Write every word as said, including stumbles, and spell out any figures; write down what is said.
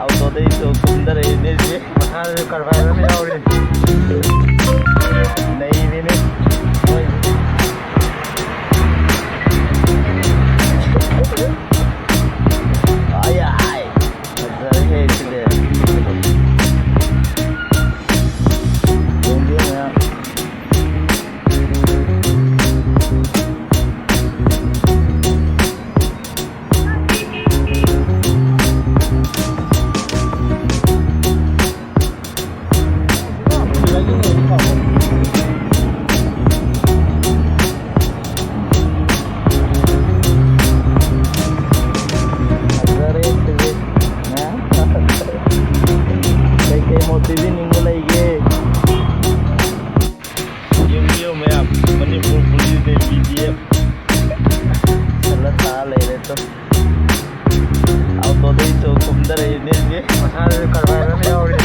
ꯑꯣꯇꯣꯗꯩꯁꯨ ꯀꯨꯝꯊꯔꯛꯏꯅꯦ ꯁꯤ꯫ ꯃꯈꯥꯗꯁꯨ ꯀꯔꯕꯥꯔ ꯑꯃ ꯌꯥꯎꯔꯤ꯫ ꯅꯩꯕꯤꯅꯤ ꯃꯣꯏ꯫ ꯑꯌꯥꯏ꯫ ꯐꯖꯔꯦꯍꯦ ꯁꯤꯗꯤ꯫ ꯌꯦꯡꯕꯤꯌꯨ ꯃꯌꯥꯝ꯫ ꯐꯖꯔꯦ ꯁꯤꯗꯤ꯫ ꯀꯩꯀꯩ ꯃꯣꯠ ꯄꯤꯕꯤꯅꯤꯡꯕ ꯂꯩꯒꯦ? ꯌꯦꯡꯕꯤꯌꯨ ꯃꯌꯥꯝ, ꯃꯅꯤꯄꯨꯔ ꯄꯨꯂꯤꯁꯅꯦ, ꯕꯤ ꯖꯤ ꯑꯦꯐ꯫ ꯈꯜꯂ ꯇꯥ ꯂꯩꯔꯦ ꯇꯨ꯫ ꯑꯣꯇꯣꯗꯩꯁꯨ ꯀꯨꯝꯊꯔꯛꯏꯅꯦ ꯁꯤ꯫ ꯃꯁꯥꯗꯁꯨ ꯀꯔꯕꯥꯔ ꯑꯃ ꯌꯥꯎꯔꯤ꯫